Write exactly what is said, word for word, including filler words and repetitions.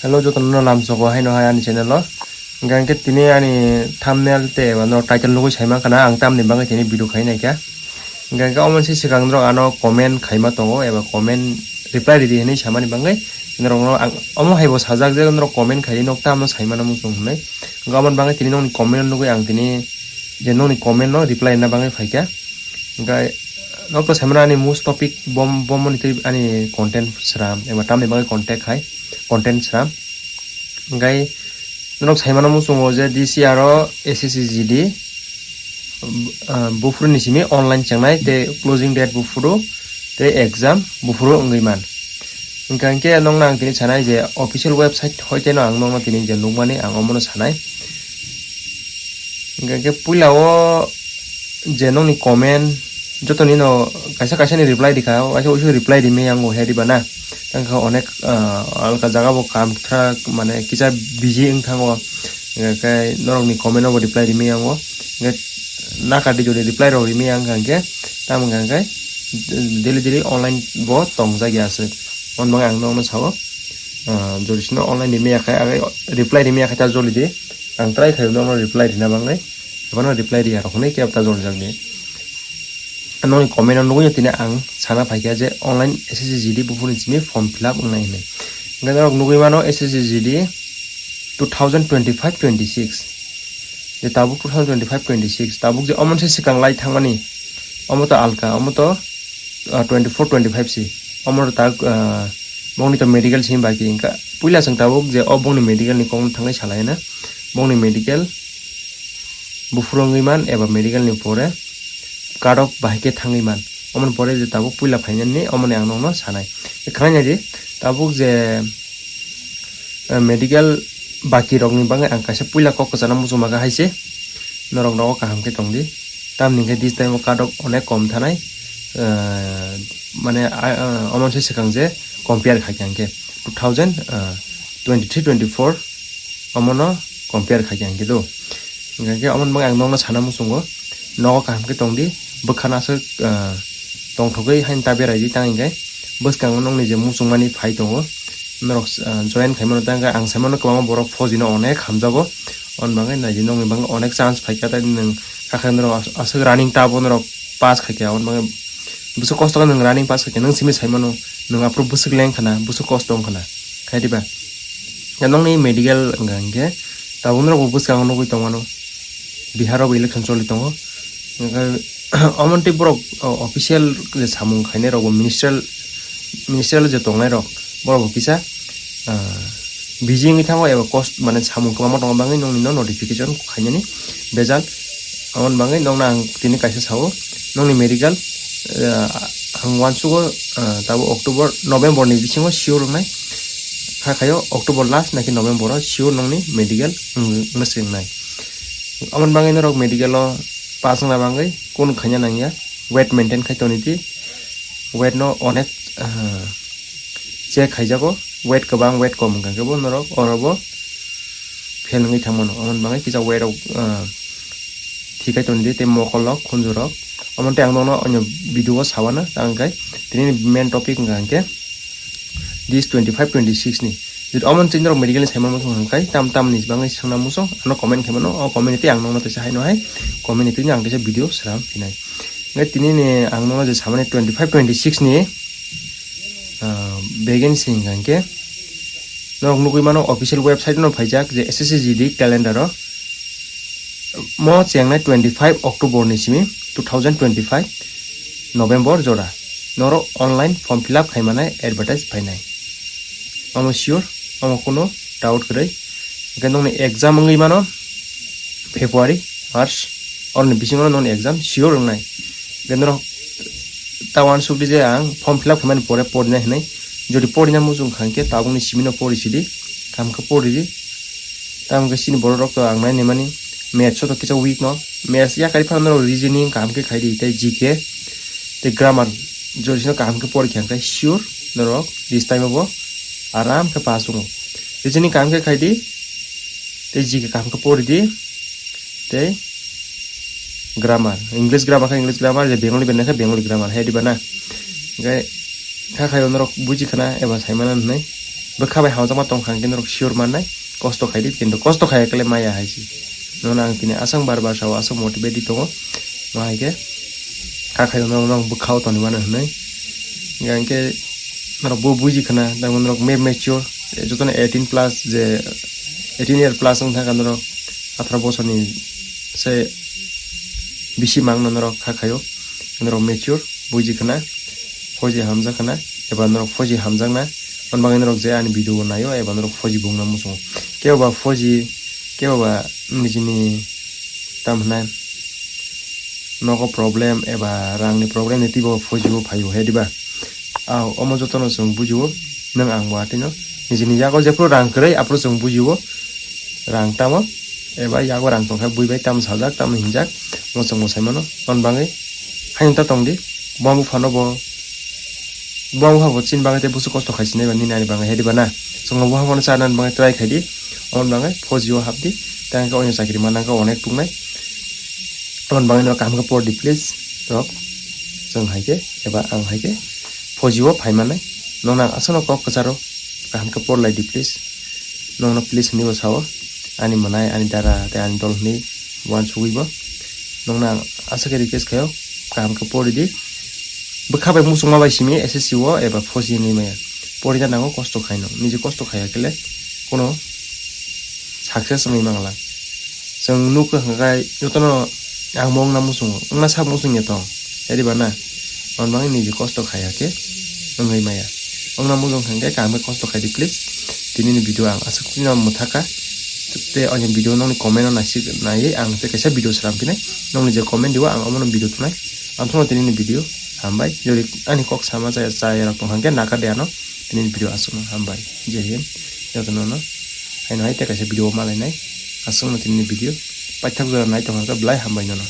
Hello, jotono lamsoko haino hai ani channel o. Hingke tini ani thumbnail tei eba no title nugui sai mankha na, ang tamni bagwi tini video khai naikha. Hingke omo se swkang norok ano comment khaima tongo eba comment reply ridi hinui samani bagwi norok no ang omo hai bo sajak je norok comment khai nok tamo sai mano muchung hinui. Hingke omo bagwi tini nokni comment nugui ang tini je nokni comment no reply rina bagwi phaikha. Hingke nok to sai mano ani most topic bom, bomoni tei ani content sram eba tamni bagwi contact hai, content sram. Hingke norok sai mano muchungo je D C R o S S C G D, ah, buphuru ni simi online chengnai tei closing date buphuru tei exam buphuru wngwi man. Hingke hingke nokno ang tini sanai je official website hoiteno ang nokno tini je nukmani ang omono sanai. Hingke hingke puila o je nokni comment jotoni no kaisa kaisa ni reply rikha, kaisa uisu reply rimani ang o he riba na. Tangkha onek, ah, alka jaga bo kam thra mane kisa busy wng thango. Hingke norokni comment no bo reply rimani ang o. Hingke nakadi jodi reply rok rimani ang kha hingke tamo hingke daily daily online bo tongjakya aswk. Hwnba ang nokno sao, ah, jodi sino online rimani ya khe reply rimani ya khe ta joli di. Ang try khayo nokno reply rina bagwi. Ebono reply riya rok hwnwi kebo ta joli jakdi. Nokni comment o nugui tini ang sana phaikha je online S S C G D buphuruni simi form fill up wngnai hinwi. Hingke norok nugui mano S S C G D two thousand twenty-five twenty-six. Je tabuk two thousand twenty-five twenty-six, tabuk je omo se swkang lai thangmani, omo to alka, omo to, ah, twenty-four twenty-five si. Omo to tak, ah, bongni to medical simi baki hingka. Puila chwng tabuk je o bongni medical ni kok thangwi salai na. Bongni medical buphuru wngwi man eba medical ni pore cut off bahai khe thangwi man. Omoni pore je tabuk puila phainani omoni ang nokno sanai. Khwnai naidi tabuk je, eh, medical baki rokni bagwi ang kaisa puila kok kwchana muchungma khe hai se norok nogo kaham khe tongdi. Tamni hwnkhe this time o cut off onek kom thanai, eh, mane, ah, ah, omo se swkang je compare khai khe hwnkhe two thousand twenty-three twenty-four omono compare khai khe hwnkhe do. Hingkhe omono bagwi ang nokno sana muchungo, nogo kaham khe tongdi, bwkhano aswk, ah, tongthogwi haino ta berai di tang hingkhe bwskango nokni je muchungmani phai tongo, norok, ah, join khaimano tang hingkhe ang saimano kwbangma borok phojino onek hamjago, on bagwi naidi nokni bagwi onek chance phaikha tei nwng kakhe norok as-, aswk running tabo norok pass khaikha, on bagwi bwswk kosto khe nwng running pass khaikha, nwng simi saimano nwng aphuru bwswk lengkhana, bwswk kosto wngkhana, khai diba? Nokni medical wngkha hingkhe tabuk norokbo bwskango nugwi tongmano. Bihar o bo election choli tongo. Hingkhe omontwi borok o-, official je samung khainai rokbo ministerial, ministerial je tongnai rok borokbo kisa, ah, busy wngwi thango eba kost mane samung kwbangma tongma bagwi nokni no notification khainani bejal. Aboni bagwi nokno ang tini kaisa sao, nokni medical, ah, ang uansugo, ah, tabuk October, November ni bisingo sure wngnai. Kha khaio October last naki November o sure nokni medical wng-, wngna swrwngnai. Aboni bagwi norok medical o pass wngna bagwi kunu khaina nangya, weight maintain khai toni di, weight no onek, ah, check khaijago, weight kwbang weight kom wngkha khe bo norok oro bo fail wngwi thangmano, aboni bagwi kisa weight rok, ah, thikai toni di tei mokol rok khunju rok, omo tei ang nono onyo video o sawana tangkhe tini main topic wngkha hwnkhe this twenty-five twenty-six ni. Jodi omo chini rok medical ni saimano muchung hwnkhai tam tam ni bagwi swngna muchung ano comment khaimano, o comment tei ang nokno teisa haino hai comment ni twi ang teisa video sram phinai. Hwnkhe tini ni ang nokno je samani twenty-five twenty-six ni, ah, vacancy hwnkha hwnkhe norok nugwi mano official website no phaijak je S S C G D calendar o mo chengnai twenty-five October ni simi two thousand twenty-five November jora norok online form fill up khai manai advertise phainai. Omo sure, omo kunu doubt kwrwi. Hwnkhe nokni exam wngwi mano February, March, oroni bisingo nokni exam sure wngnai. Hwnkhe norok ta uansukdi je ang form fill up khaimani pore porinai hinwi. Jodi porina muchung kha hwnkhe tabukni simi no pori sidi, kaham khe pori di. Tamo hwnkhe chini borok rok to ang nai naimani, maths o to kisa weak no, maths yakari phano norok reasoning kaham khe khai di, tei G K tei grammar jodi sino kaham khe pori kha hwnkhe sure norok this time o bo aram khe pass wngo. Reasoning kaham khe khai di, tei G K kaham khe pori di, tei grammar, English grammar khe English grammar, je Bengali bai khe Bengali grammar, hai diba na? Hwnkhe kha khayo norok buji khana eba sai mana hinwi. Bwkha bai hamjakma tongkha hwnkhe norok sure mannai, kosto khaidi, kintu kosto khaiya khe maya hai se. Nono ang tini aswk bar bar sao, aswk motivate di tongo. Ma hai khe kha khaio norok, norok bwkhao tongwi mano hwnwi. Hwnkhe norok bo buji khna, tamo norok ma-, mature, jotono eighteen plus, je eighteen year plus wng thangkha norok, atharo bosorni se bisi mangno norok kha khaio, norok mature, buji khna, phoji hamjak khna, eba norok phoji hamjakna, hwn bagwi norok je ani video o naio, eba norok phoji bungna muchungo. Kebo ba phoji, kebo ba nijini, tam hwnai, nogo problem eba rangni problem ni twibo phoji o phaio, he diba? Ah, omo jotono chwng bujio, nwng ang bo atino. Nijini yago jephru rang kwrwi, aphru chwng bujio, rang tamo, eba yago rang tongkha, bui bai tamo sajak, tamo hinjak, omo chwng bo sai mano. Hwn bagwi, haino ta tongdi, bo buphano bo, bo bupha bo chini bagwi tei busu kosto khai sinai ba nini ani bagwi, he diba na? Chwng bo buphano chanani bagwi try khaidi, omo bagwi phoji o hapdi, tei hwnkhe oino chakri manna wngkha onek tuknai. Omo bagwi no kaham khe pordi, please, rok. Chwng hai khe, eba ang hai khe, phoji o phai mannai. Nokno ang aswkno kok kwcharo, kaham khe por lai di, please. Nokno please hwnwi bo sao, ani mwnai, ani dara, tei ani dol hwnwi uansugwi bo. Nokno ang aswk khe request khaio, kaham khe pori di. Bwkha bai muchungma bai simi S S C o eba phoji hwnwi maya. Porina nango, kosto khaino, niji kosto khaiya khe le kono success wngwi mangla. Chwng nukha hwnkhe jotono ang bo wngna muchungo, wngna sak muchungya tong, he diba na? Hwn bagwi niji kosto khaiya khe wngwi maya. Wngna muchung hwnkhe kaham khe kosto khaidi, please. Tinini video ang aswk chini mwthaka. Tei ani video nokni comment o naisik naiwi ang tei kaisa video sram phinai. Nokni je comment dio ang omono video thunai. Ang thungno tinini video hambai. Jodi ani kok sama chaya, chaya rok tong hwnkhe naka de ano. Tinini video aswkno hambai. Jai Hind. Jotono no. Haino hai tei kaisa video o malainai. Aswkno tinini video. Paithak jora nai tong hwnkhe belai hambai nono.